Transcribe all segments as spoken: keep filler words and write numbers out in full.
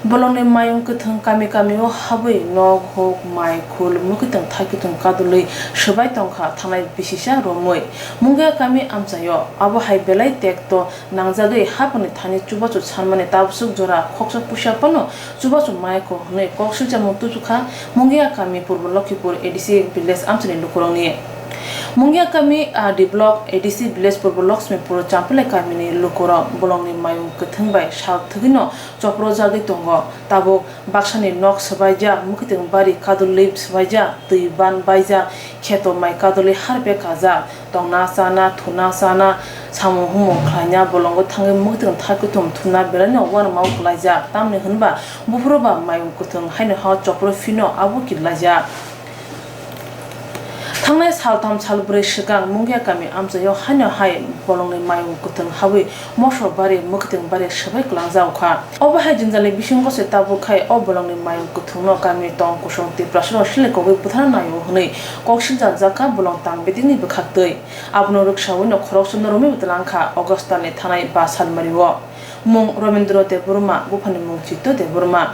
Bolongni mayung kwthwng kami kamio habwi nok huk mai khul mwkhwtwng thaikhuthwng kadulwi swbai tongkha thanai bisisa romwi. Mungia kami amchaio abo hai belai tekto nangjagwi haphangni thani chubachu sanmani tabswk jora khoksa puisa phano chubachu maikho hwnwi kok silchamo tuchukha Mungia kami Purbo Lokhipur A D C village amchaini lukurokni. Mungia kami R D block A D C village Purbo Lakshmipur Champilai kamini lukurok bolongni mayung kwthwng bai sal thwgwino choprojagwi tongo. Tabuk baksani nok swbaijak, mwkhwtwng bari kadulwi swbaijak, twi ban baijak, kheto mai kadulwi harbe kajak, tongna chana, thuna chana, samung humung khlaina, bolongo thangwi mwkhwtwng thaikuthum thumna belaino uanama o kwlaijak, tamni hwnba buphuru ba mayung kwthwng haino ha chopro phino abo kirlaijak. Thangnai saltham salbrwi swkang Mungia kami amchaio haino hai bolongni mayung kwthwng habwi mosok bari mwkhwtwng bari swbai kwlangjak kha. Obo hai jwngjali bisingo se tabuk khai o bolongni mayung kwthwngno kami tong kusung Tiprasarok sile kogwi butharna naio hwnwi kok silchaljak kha bolong tang bedekni bwkhaktwi. Abono rwksaui no khoroksa no romwi twlang kha August talni thanai ba salmario. Mung Romendro Debbarma, buphani mung Chitto Debbarma.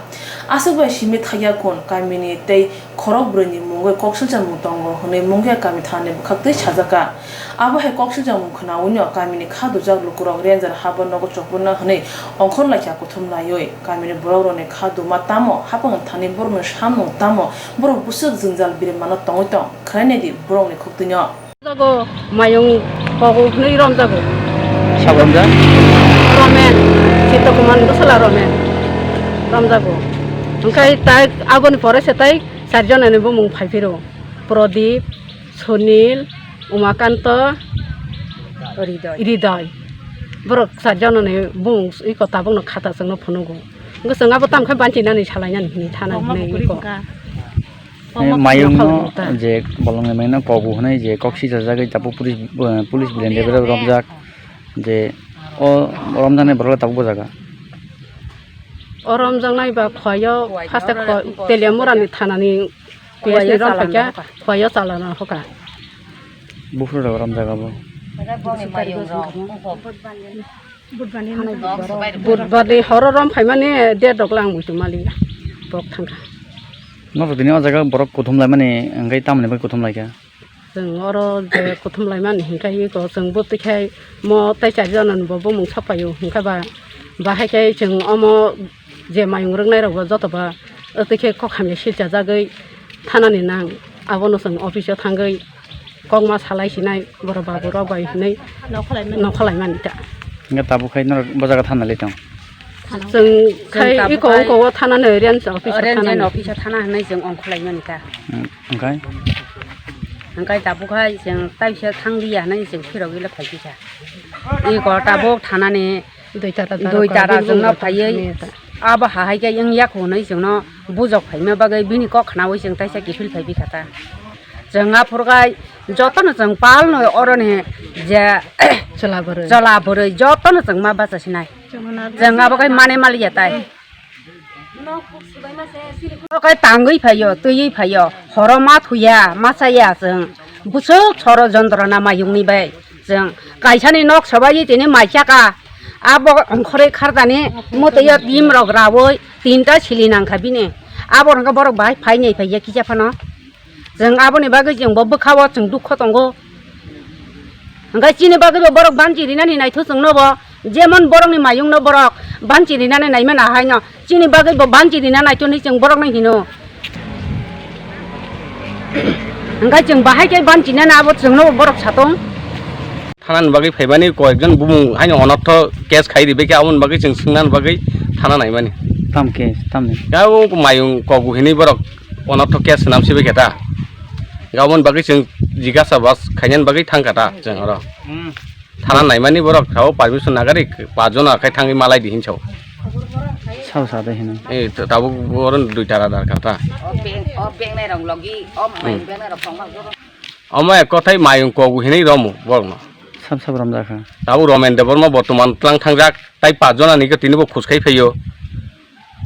Aswk bai simi thaiya kun kamini tei khorok brwi ni mungwi kok silchar mung tongo hwnwi Mungia kami thani bwkhaktwi sajak kha. Abo hai kok silchar mung khwnaui no kamini kha dujak lukurok ranger haba nogo chopurna hwnwi ongkhor laikha kuthum naiwi kamini borok rokni kha duma tamo haphang thani borokni samung tamo borok bwswk jwngjal birimano tongwi tong khwlainai di borokni khuktwino. Jago mayung kogo hwnwi romjago. Sabo romjak? Romen, Sitokuman bwsala Romen romjago. Hwnkhe tai aboni pore se tai char jonani bumung phaiphiro. Prodip, Sunil, Umakanto, Hridoy. Hridoy. Borok char jonani bumung iko tabukno khata chwngno phunugo. Hwnkhe chwng abo tamo khe banchinani salainani hwnwi thana hwnwi iko. Eh, mayungno je bolongni mayungno kobu hwnwi je kok sijajagwi tabuk police, eh, police belai ni bwrwi romjak je o romjaknai borok le tabuk bo jaga. O romjaknai ba Khowai o first Khowai Teliamura ni thanani P S ni rom phaikha Khowai o chalana hoka. Buphuru rok romjak abo. Budhbar ni horo rom phaimani date rok lang muitu mali bok thangkha. Norok tini o jaga borok kuthum laimani hwnkhe tamoni bagwi kuthum laikha? Chwng oro je kuthum laimani hwnkhe iko chwng bwtwi khai mo tei chari jona ni bo bumung sapaio hwnkhe ba bahai khe chwng omo je mayung rwknai rok bo joto ba twi khe kok hamya silchajagwi thanani nang abono chwng office o thangwi kokma salai sinai borok babu rok bai hinui nokholaimani ta. Hingke tabuk khai norok bo jaga thana le tong? Chwng khai iko ongko o thana noi range office o thana noi. Range office o thana hinui chwng ongkholaimani ta. Hmm, hingkai? Hingkai tabuk khai chwng taisa thang liya hinui chwng phirogwi le phaikha. Iko tabuk thanani Dui tara dui tara chwngno phaiwi abo hahai khe wng yak hwnwi chwngno bujok phaima bagwi bini kok khnaui chwng taisa kiphil phai bikha ta. Chwng aphuru khai jotono chwng palno oroni je chwla bwrwi jotono chwng ma bacha sinai. Chwng abo khai mane maliya tai. Okai tangwi phaio, twiwi phaio, horo ma thuya, ma chaya chwng. Bwswk soro jontrona mayungni bai chwng. Kaisani nok swbaiwi tini mai chaka. Abo ongkhorwi khartani mwtwiyo tim rok raui tinta sili nangkha bini. Abo hwnkhe borok bahai phai nai phaiya kisa phano. Chwng aboni bagwi chwngbo bwkhao chwng dukho tongo. Hwnkhe chini bagwibo borok banchi rinani naitho chwngnobo, jemon borokni mayungno borok banchi rinani naimani ahaino chini bagwibo banchi rina naitho hinwi chwng borokno hino. Hwnkhe chwng bahai khe banchi nani abo chwngnobo borok satong. Thanani bagwi phaimani koyekjon bumung haino onotho case khai ribaikha, aboni bagwi chwng swngnani bagwi thana naimani. Tam case, tamni? Khe o mayung kogu hinwi borok onotho case swnam sibaikha ta. Aboni bagwi chwng jigasa bas khainani bagwi thangkha ta chwng oro. Thana naimani borok sao permission nagari pajona khai thangwi malai di hinsao. Sao sa de hino. Eh, tabuk oro dui tara dar kha ta. O beng, o bengnai rok logi, o mai bengnai rok tongma. Omo ek kothai mayung kogu hinwi romu borokno. Sab sab romjakha. Tabuk Romen Debbarma bortoman tlang thangjak, tai pajona ni tini bo khuskai phaio.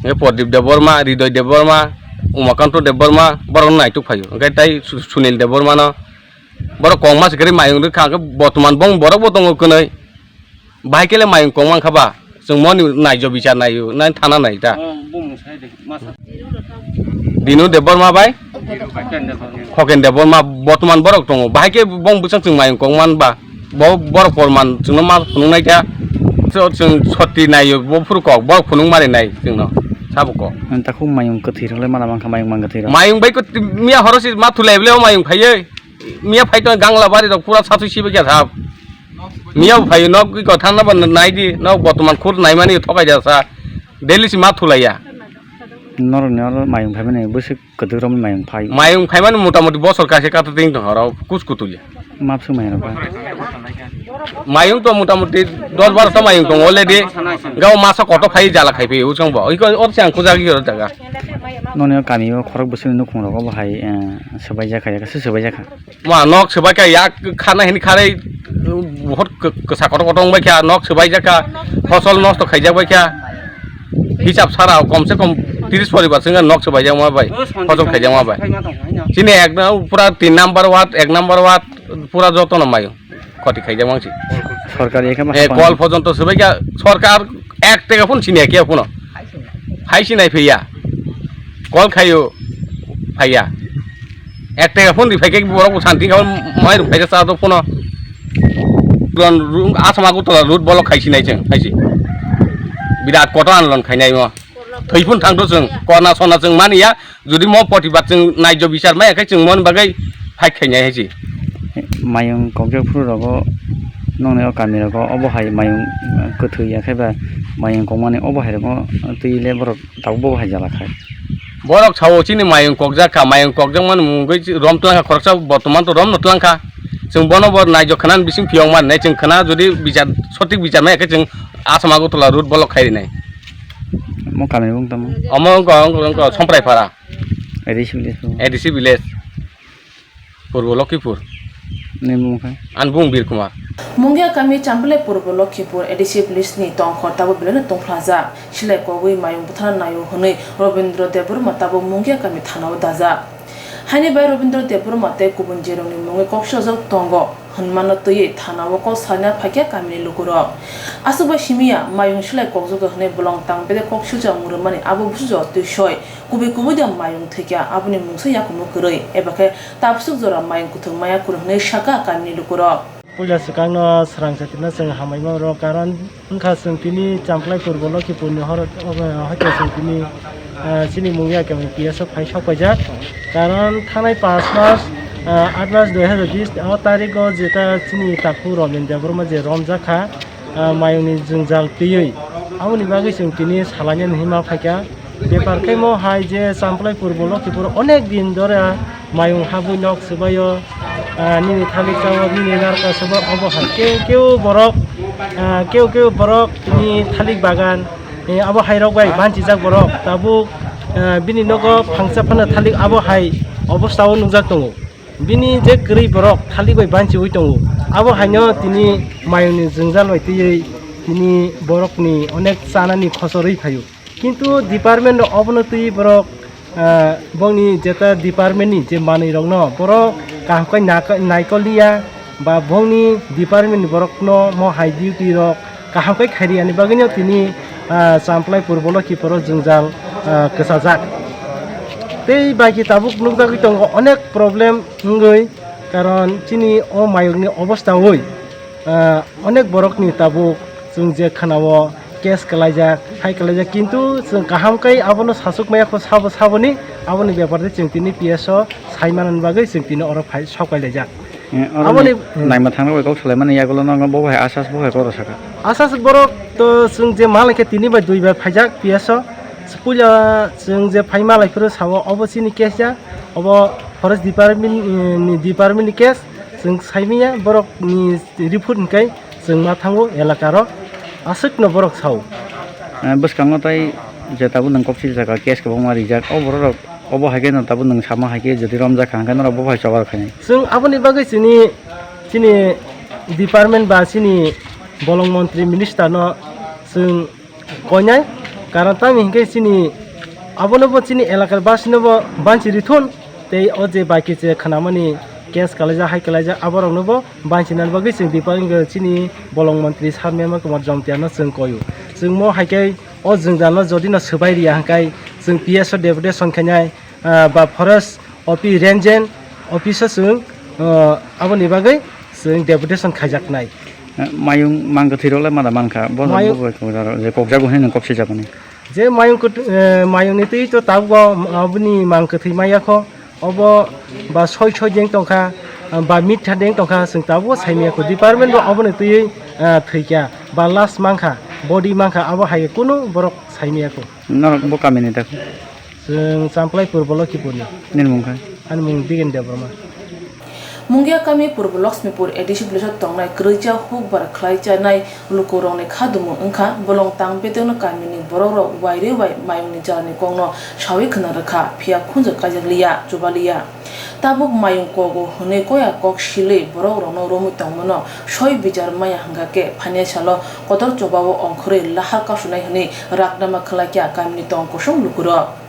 Hingke Pradip Debbarma, Hridoy Debbarma, Umakanto Debbarma, borokno naituk phaio. Hingke tai Su-, Sunil Debbarmano, borok kongma se kwrwi mayung rwkha, hingke bortoman bong borok bo tongo kwnwi. Bahai kele mayung kongma wngkha ba? Chwng moni naijo bichar naio, nai thana nai ta. Oh, bumung sai de, masa. Dinu Debbarma bai? Khoken Debbarma. Khoken Debbarma bortoman borok tongo. Bahai khe bong bwsang chwng mayung kok man ba. Bo borok porman chwngno ma phunuk nai kha. So chwng soti naio, bo phuru kok, borok phunuk mari nai chwngno. Sabo kok. Ang takhuk mayung kwthwi rwlai mana mankha, mayung mang kwthwi rw. Mayung bai ko miya horo si ma thulai bele o mayung phaiye. Miya phai to gangla bari rok pura satui sibai kha thap. Miya phai nok ko thangna ba nai di, nok bortoman khur nai mani thokai ja sa. Daily si ma thulaiya. Norok ni oro mayung phaimani bwswk kwdwk romwi mayung phai. Mayung phaimani mota moti bosor kaisa kato ting tong horo kus kutulia. Map swk mayung rok. Mayung to mota moti dos baro ta mayung tong already. Gao masa koto phai jala khai phi usong bo. Iko or chang kujagi oro jaga. Noni o kami o khorok bwswk nukhung rogo bo hai, eh, swbai jakha, yakhe swbai jakha. Ma nok swbai kha yak khana hini kharwi, uh, bohot k-, kwsa kotor kotor wngbai kha, nok swbai jakha, fosol nosto khaijak bai kha. Hisab sara kom se kom tris poribar swnga nok swbai jakma bai, fosol khaijakma bai. Chini ek na pura tin number ward, ek number ward pura joto no mayo. Khoti khaijak mangsi. Sorkar ekhe ma Eh, hapang. Kol porjonto swbai kha, sorkar ek teka phun sini khe phun. Hai sinai phiya. Kol khayo phaiya. Ek teka phun ri phaikhe borok santi kha mai ru phaikhe sa to phun. Lon ru-, Assam Agartala route bolok khai sinai cheng, khai si. Birat kotor anlon khainai mo. Thwi phun thang to cheng, kona sona cheng mani ya. Jodi mo protibad chwng naijo bichar maya khe chwng moni bagwi fight khainai hai se. Mayung kokjak phuru rogo nokni o kami rogo obo hai mayung kwthwi ya khe ba mayung kokmani obo hai rogo twi le borok tabuk bo hai jala khai. Borok sao chini mayung kokjak kha, mayung kokjak mani mungwi rom twlang kha khoroksa, bortoman to rom no twlang kha. Chwng bono bo naijo khna bising phiyok mani nai chwng khna jodi bichar sotik bichar maya khe chwng Assam Agartala route bolok khai rinai. Mo kami bung tamo? Omo wngkha, wngkha, wngkha, Sompraipara. A D C village. A D C village. Purbo Lokhipur. Nini bung kha? Ani bung Bir Kumar. Mungia kami Champlai Purbo Lokhipur A D C village ni tongkhor tabuk belai no tongphlajak. Silai kogwi mayung bwthana naio hwnwi Robindra Debbarma tabuk Mungia kami thana o dajak. Haini bai Robindra Debbarma tei kubun jerokni mungwi kok sojak tongo. Hwnmano twiwi thana-o kok salna phaikha kamini lukurok. Aswk bai simiya mayung silai kokjagwi hwnwi bolong tang bedek kok silchar mung rwmani abo busujo twi soi kubui kubui da mayung thwikha aboni mungsa yakumu kwrwi eba khe tabswk jora mayung kuthuk maya kwrwi hwnwi sakha kamini lukurok. Puila swkangno swrang chatrino chwng hamai ma rw karon. Wngkha chwng tini Champlai Purbo Lokhipurni horo, obo hai khe chwng tini, ah, chini Mungia kami P S o phai sok paijak. Karon thanai paanch mas, ah, aat mas dui hajar bish o tarikgo jeta chini takhuk Robin Debbarma je romjak kha, ah, mayungni jwngjal twiwi. Aboni bagwi chwng tini salainani hinma phaikha. Bepar khe mo hai je Champlai Purbo Lokhipur onek din dora mayung habwi nok swbaio, ah, nini thalik chao, nini narka swba obo hai. Keu keu borok, ah, keu keu borok ni thalik bagan, eh, abo hai rok bai banchijak borok. Tabuk, ah, bini nogo phangsa phano thalik abo hai obostha o nukjak tongo. Bini je kwrwi borok thalik bai banchiwi tongo. Abo haino tini mayungni jwngjal bai twiwi tini borokni onek chanani khochorwi phaio. Kintu department rok obono twi borok, ah, bongni jeta department ni je manwi rokno borok kaham khe naka-, naikol liya ba bongni department ni borokno mo hai duty rok kaham khe khairiyani bagwino tini, ah, Champlai Purbo Lokhipuro jwngjal, ah, kwchajak. Tei bai khe tabuk nukjagwi tongo onek problem wngwi, karon chini o mayungni obostha oi, ah, onek borokni tabuk chwng je khwnao case kwlaijak, hai kwlaijak, kintu chwng kaham khe abono sachuk maya kho sabo saboni, aboni bepar de chwng tini P S o sai manani bagwi chwng tini oro phai sok pailaijak. Eh, oro aboni ni, hmm, naima thangna bai kok salaimani yagulo no bo hai asas bo hai koro saka. Asas borok to chwng je malai khe tini bai dui bar phaijak P S o. Puila chwng je phai malai phuru sao obo chini case ya, obo forest department, eh, ni department ni case. Chwng saimanya borok ni report hwnkhe chwng ma thango elaka ro aswk no borok sao. Eh, bwskango tai je tabuk nwng kok sijak kha, case kwbangma rijak, o borok rok obo hai khe no tabuk nwng sama hai khe jodi romjak kha hwnkhe norok bo hai choba rok khainai. Chwng aboni bagwi chini, chini department ba chini bolong montri minister no chwng koinai, karon tamni hinkhe chini abono bo chini elakar basi no bo banchi rithun, tei o je bai khe je khwnamani case kwlaijak hai kwlaijak aborok no bo banchi nani bagwi chwng department chini bolong montri sir Mema Kumar Jomtia no chwng koio. Chwng mo hai khe o jwngjal no jodi no swbai riya hwnkhe chwng P S o deputation khainai, ah, ba forest office, range and office o chwng, ah, aboni bagwi chwng deputation khaijaknai. Mayung mang kwthwi rok le ma da mankha, bo Mayung bo bai kok jaro je kok jago hwnwi kok sijak mani. Je mayung kwt-, eh, mayung ni twi to tabuk bo aboni mang kwthwi maya kho. Obo ba soi soi deng tongkha, ba mitha deng tongkha, chwng tabuk sai maya kho. Department bo oboni twiwi, ah, thwikha, ba lash mankha, body mankha, abo hai kunu borok sai maya kho. Norok bo kamini da? Chwng Champlai Purbo Lokhipurni. Nini mung kha? Ani mung Digen Debbarma. Mungia kami Purbo Lakshmipur A D C village o tongnai kwrwisa hukbar khlai chanai lukurokni kha dumung wngkha, bolong tang bedekno kamini borokrok wairwi bai mayungni jarani kokno sawi khna rwkha, phiya khunju kaijak liya, chuba liya. Tabuk mayung kogo hwnwi koya kok silwi borokrokno romwi tongmano soi bichar maya hwnkha khe, phainai salo kotor chobao ongkhorwi lahar kasunai hwnwi ragnama khlaikha kamini tong kosong lukurok.